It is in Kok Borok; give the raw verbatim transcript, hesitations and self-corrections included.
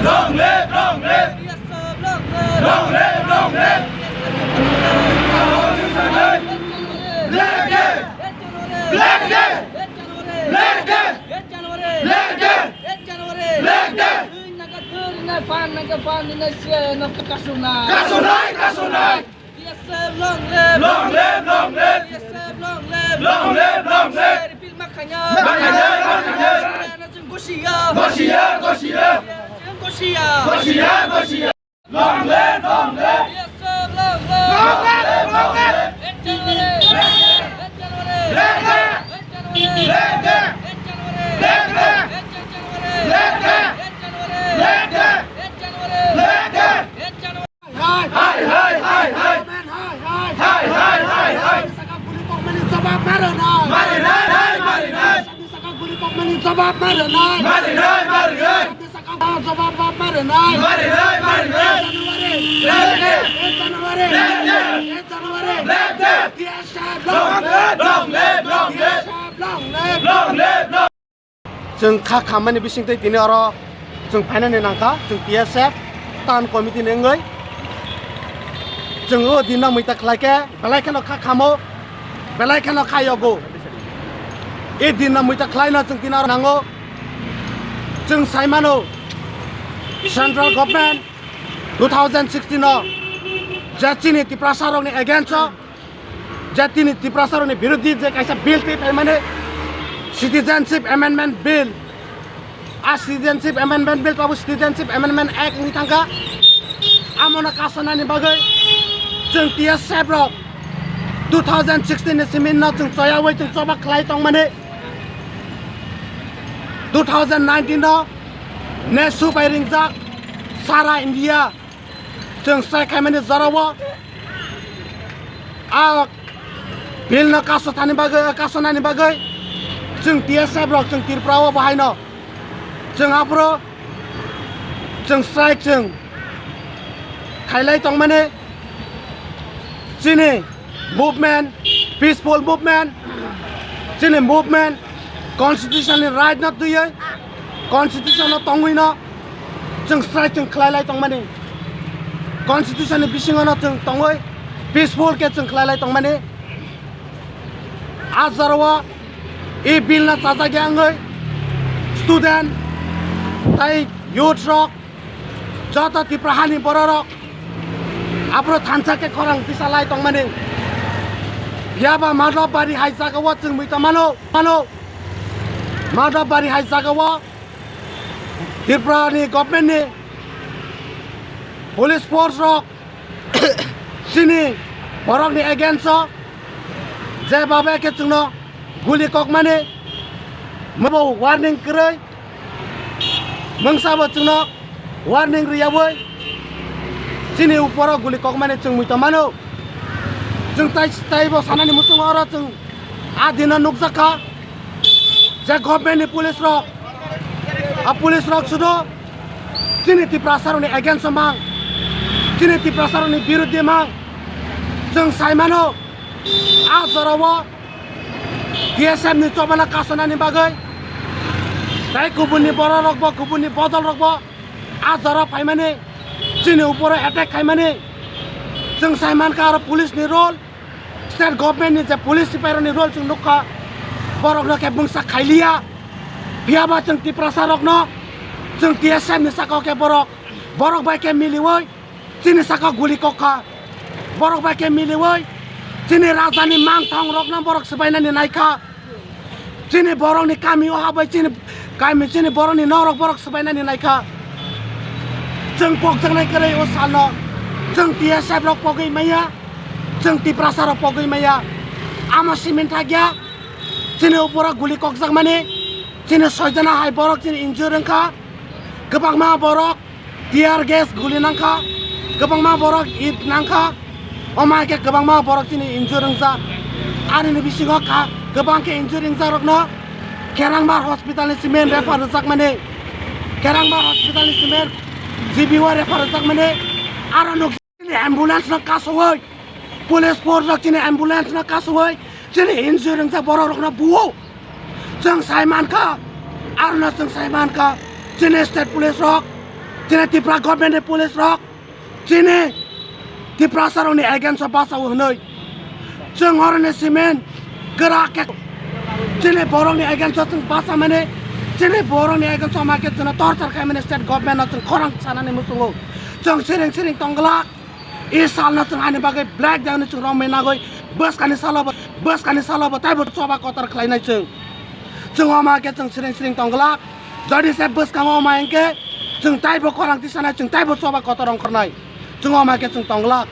Long live, long live. Long live, long live. Black day! Black day! Black day! Black day! Black day! Black day! Black day! Black day! Black day! Kasonai, kasonai! T S F long live! Long live, long live! T S F long live! Long live, long live! Repeat, Makhainai! Makhainai, Makhainai! Gosiya! Gosiya, gosiya! Gosiya! Gosiya, gosiya! Long live, long live! T S F long live! Long live, long live! Ek January! Ek January! Ek January! Ek January! Hai, hai, hai, hai, hai. Government hai, hai. Hai, hai, hai, hai. Saka guli kokmani jawab ma rwnai. Ma rwnai, hai, ma rwnai. Saka guli kokmani jawab ma rwnai. Ma rwnai, ma rwnai. Saka jawab ma rwnai. Ma rwnai, ma rwnai. January. Black day. January. Black day. January. Black day. T S F long live. Long live, long live. T S F long live. Long live, long Chwng kha khammani bisingtwi tini oro chwng phainani nangkha, chwng T S F town committee ni wngwi. Chwng o dinno muita khlaikhe, belai kheno kha khamo, belai kheno kha yogo. E dinno muita khlaino chwng tini oro nango. Chwng saimano, central government two thousand sixteen o je chini Tiprasa rokni against o, je tini Tiprasa rokni birodhi je kaisa bill twi phaimani Citizenship Amendment Bill. A Citizenship Amendment Bill tabuk Citizenship Amendment Act wngwi thangkha. Amono kasanani bagwi chwng T S F rok two thousand sixteen ni simi no chwng choyawi chwng choba khlai tongmani. Two thousand nineteen no NESU bai ringjak sara India. Chwng strike khaimani jorao a bill no kaso thani bagwi, kaso nani bagwi chwng T S F rok chwng Tripura o bahaino chwng aphuru chwng strike chwng khailai tongmani chini movement, peaceful movement, chini movement, constitution ni right no twiwi, constitution no tongwi no chwng strike chwng khlai lai tongmani, constitution ni bisingo no chwng tongwi peaceful khe chwng khlai lai tongmani. A jorao e bill no chajak ya wngwi student tai youth rok joto Tipra hani bororok aphuru thansa khe khorang tisa lai tongmani. Phiya ba Madhobari hai jagao chwng muita mano, mano. Madhobari hai jagao Tripura ni government ni police force rok chini borok ni against o je babe khe chwngno guli kokmani, mabo warning kwrwi, mungsa bo chwngno warning rwyawi chini uporo guli kokmani chwng muita mano. Chwng tai, taibo sanani muchungo oro chwng a dino nukjakha je government ni police rok, a police rok sudo chini Tiprasa rokni against o mang, chini Tiprasa rokni biruddhe mang. Chwng saimano a jorao T S F ni chobana kasonani bagwi tei kubunni bororokbo, kubunni bodolrokbo a jorao phaimani, chini uporo attack khaimani. Chwng saimankha aro police ni role, state government ni je police sipairokni role chwng nukha, borokno khe mungsa khailiya. Phiyaba chwng Tiprasa rokno chwng T S F ni sakao khe borok, borok bai khe miliwi chini sakao guli kokha. Borok bai khe miliwi chini rajani mangthong rokno borok swbainani naikha. Chini borokni kamio habai chini kami, chini borokni norok borok swbainani naikha. Chwng pokjaknai kwrwi o salno chwng T S F rok pogwi maya, chwng Tiprasa rok pogwi maya. Amo simin thakya chini uporo guli kokjakmani, chini soijana hai borok chini injure wngkha. Kwbangma borok tear gas guli nangkha, kwbangma borok it nangkha, omo hai khe kwbangma borok chini injure wngjak. Ani ni bisingo kha, kwbang khe injure wngjak rokno Kerangbar hospital ni simi refer rwjakmani, Kerangbar hospital ni simi G B O refer rwjakmani, aro nuk chini ambulance no kasowi, police force rok chini ambulance no kasowi, chini injure wngjak borok rokno buo. Chwng sai mankha, arono chwng sai mankha, chini state police rok Chini Tipra government ni police rok chini Tiprasa rok ni against o basa o hwnwi chwng oro ni simen kwrak khe chini borok ni against o chwng basa mani, chini borok ni against o ma khe chwngno torture khai mani state government no chwng khorang sanani muchungo chwng siring siring tong glak. I salno chwng ani bagwi black day ni chwng romwi nagwi bwskani salo bo, bwskani salo bo taibo choba kotor khlainai chwng. Chwng oma khe chwng siring siring tong glak. Jodi se bwskango oma hinkhe chwng taibo khorang tisanai, chwng taibo choba kotor ongkhornai. Chwng oma khe chwng tong glak.